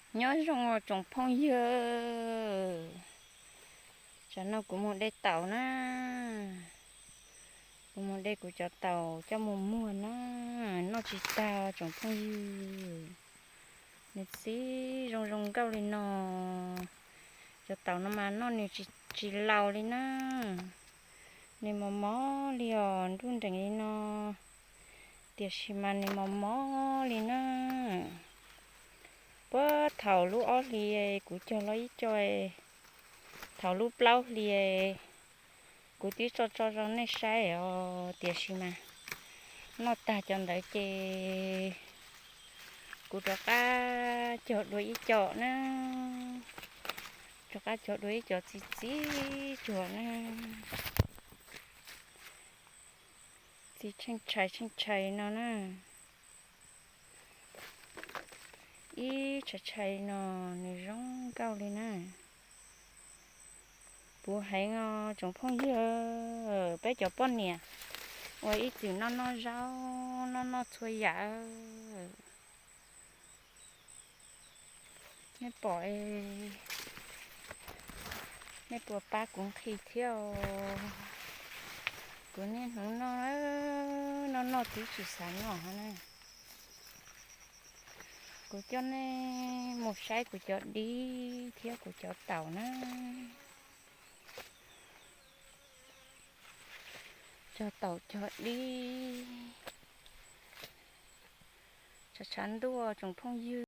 Nyob zoo tsoom phooj ywg, tsam no kuv mus de taum na. Kuv mus de kuv cov taum coj mus muag na. Noj tsis tag tsoom phooj ywg, nws txi zoo zoo nkauj li no. Cov taum no mas noj nws tsis laus li na. Nws mos mos li os, nruj nreem li no, tiam sis mas nws mos mos li na. Puag thaum lub ob hlis kuv cog los ib co, thaum lub plaub hlis kuv twb tso tso rau nej saib os, tiam sis mas noj tag cov ntawd ces kuv rov qab cog dua ib co na. Rov qab cog dua ib co txi txi tsuag na. Txi tsheej tshais tsheej tshais no na. Ib tshais tshais no nws zoo nkauj li na. Puv heev os tsoom phooj ywg, peb cov poj niam uas ib txwm noj noj zaub noj noj txhua yam. Nej pom, nej puas pab kuv nqhis thiab os? Kuv niaj hnub noj, noj noj twb tsis xav noj na. Kuv coj nej mus saib kuv cov dib thiab kuv cov taum na. Cog taum cog dib, tshav tshav ntuj tsoom phooj ywg.